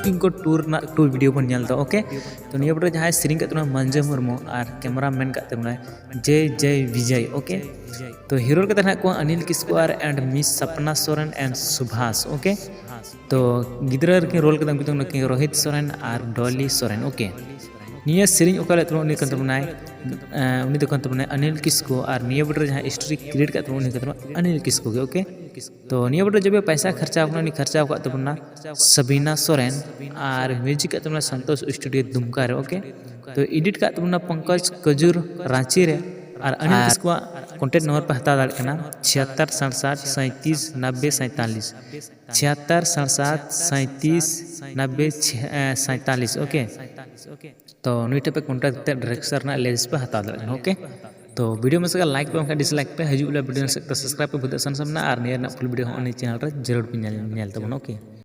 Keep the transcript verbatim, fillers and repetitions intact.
ᱠᱤᱝᱠᱚ two ᱨᱮᱱᱟᱜ two video ᱵᱚᱱ ᱧᱮᱞ ᱮᱫᱟ, ᱳᱠᱮ? ᱛᱚ ᱱᱤᱭᱟᱹ ᱵᱷᱤᱰᱤᱭᱳ ᱨᱮ ᱡᱟᱦᱟᱸᱭ ᱥᱮᱨᱮᱧ ᱠᱟᱜ ᱛᱟᱵᱚᱱᱟ ᱢᱟᱱᱡᱟ ᱢᱩᱨᱢᱩ ᱟᱨ ᱠᱮᱢᱮᱨᱟ ᱢᱮᱱ ᱠᱟᱜ ᱛᱟᱵᱚᱱᱟᱭ ᱡᱮ ᱡᱮ ᱵᱤᱡᱚᱭ, ᱳᱠᱮ? ᱛᱚ ᱦᱤᱨᱳ ᱞᱮᱠᱟᱛᱮ ᱦᱮᱱᱟᱜ ᱠᱚᱣᱟ ᱚᱱᱤᱞ ᱠᱤᱥᱠᱩ ᱟᱨ and Miss Sapna Soren and Subhas, okay? ᱛᱚ ᱜᱤᱫᱽᱨᱟᱹ ᱨᱮᱠᱤᱱ ᱨᱳᱞ ᱠᱟᱫᱟ ᱩᱱᱠᱤᱱ ᱫᱚ ᱠᱤᱱ ᱨᱳᱦᱤᱛ ᱥᱚᱨᱮᱱ ᱟᱨ ᱰᱚᱞᱤ ᱥᱚᱨᱮᱱ, ᱳᱠᱮ? ᱱᱤᱭᱟᱹ ᱥᱮᱨᱮᱧ ᱚᱠᱟ ᱞᱮᱫ ᱛᱟᱵᱚᱱᱟ ᱩᱱᱤ ᱠᱟᱱ ᱛᱟᱵᱚᱱᱟᱭ, ᱮᱸ, ᱩᱱᱤ ᱫᱚ ᱠᱟᱱ ᱛᱟᱵᱚᱱᱟᱭ ᱚᱱᱤᱞ ᱠᱤᱥᱠᱩ, ᱟᱨ ᱱᱤᱭᱟᱹ ᱵᱷᱤᱰᱤᱭᱳ ᱨᱮ ᱡᱟᱦᱟᱸ ᱥᱴᱳᱨᱤ ᱠᱨᱤᱭᱮᱴ ᱠᱟᱜ ᱛᱟᱵᱚᱱᱟ ᱩᱱᱤ ᱠᱟᱱ ᱛᱟᱵᱚᱱᱟ ᱚᱱᱤᱞ ᱠᱤᱥᱠᱩ ᱜᱮ, ᱳᱠᱮ? ᱛᱚ ᱱᱤᱭᱟᱹ ᱵᱷᱤᱰᱤᱭᱳ ᱨᱮ ᱡᱚᱵᱮ ᱯᱚᱭᱥᱟ ᱠᱷᱚᱨᱪᱟ ᱟᱠᱟᱱᱟ, ᱩᱱᱤ ᱠᱷᱚᱨᱪᱟ ᱟᱠᱟᱫ ᱛᱟᱵᱚᱱᱟ ᱥᱟᱵᱤᱱᱟ ᱥᱚᱨᱮᱱ ᱟᱨ ᱢᱤᱣᱡᱤᱠ ᱠᱟᱜ ᱛᱟᱵᱚᱱᱟ ᱥᱚᱱᱛᱳᱥ ᱥᱴᱩᱰᱤᱭᱳ ᱫᱩᱢᱠᱟ ᱨᱮ, ᱳᱠᱮ? ᱛᱚ ᱮᱰᱤᱴ ᱠᱟᱜ ᱛᱟᱵᱚᱱᱟ ᱯᱚᱝᱠᱚᱡᱽ ᱠᱟᱡᱩᱨ ᱨᱟᱸᱪᱤ ᱨᱮ᱾ ᱟᱨ ᱚᱱᱤᱞ ᱠᱤᱥᱠᱩᱣᱟᱜ ᱠᱚᱱᱴᱮᱠᱴ ᱱᱚᱢᱵᱚᱨ ᱯᱮ ᱦᱟᱛᱟᱣ ᱫᱟᱲᱮᱭᱟᱜ ᱠᱟᱱᱟ ᱪᱷᱤᱭᱟᱛᱛᱚᱨ ᱥᱟᱲᱥᱟᱴ ᱥᱟᱸᱭᱛᱤᱥ ᱱᱚᱵᱵᱮ ᱥᱟᱸᱭᱛᱟᱞᱤᱥ, ᱪᱷᱤᱭᱟᱛᱛᱚᱨ ᱥᱟᱲᱥᱟᱴ ᱥᱟᱸᱭᱛᱤᱥ ᱱᱚᱵᱵᱮ ᱥᱟᱸᱭᱛᱟᱞᱤᱥ, ᱳᱠᱮ? ᱛᱚ ᱱᱩᱭ ᱴᱷᱮᱱ ᱯᱮ ᱠᱚᱱᱴᱮᱠᱴ ᱠᱟᱛᱮ ᱰᱤᱨᱮᱠᱥᱚᱱ ᱨᱮᱱᱟᱜ ᱞᱮᱱᱥ ᱯᱮ ᱦᱟᱛᱟᱣ ᱫᱟᱲᱮᱭᱟᱜ ᱠᱟᱱᱟ, ᱳᱠᱮ? ᱛᱚ ᱵᱷᱤᱰᱤᱭᱳ ᱢᱟᱥᱮ ᱞᱟᱭᱤᱠ ᱯᱮ, ᱵᱟᱝᱠᱷᱟᱱ ᱰᱤᱥᱞᱟᱭᱤᱠ ᱯᱮ᱾ ᱦᱤᱡᱩᱜ ᱵᱮᱞᱟ ᱵᱷᱤᱰᱤᱭᱳ ᱥᱮᱫ ᱛᱮ ᱥᱟᱵᱥᱠᱨᱟᱭᱤᱵ ᱯᱮ, ᱵᱷᱩᱫᱟᱹ ᱥᱟᱱ ᱥᱟᱢᱱᱟ, ᱟᱨ ᱱᱤᱭᱟᱹ ᱨᱮᱱᱟᱜ ᱯᱷᱩᱞ ᱵᱷᱤᱰᱤᱭᱳ ᱦᱚᱸ ᱩᱱᱤ ᱪᱮᱱᱮᱞ ᱨᱮ ᱡᱟᱹᱨᱩᱲ ᱯᱮ ᱧᱮᱞ, ᱧᱮᱞ ᱛᱟᱵᱚᱱᱟ, ᱳᱠᱮ?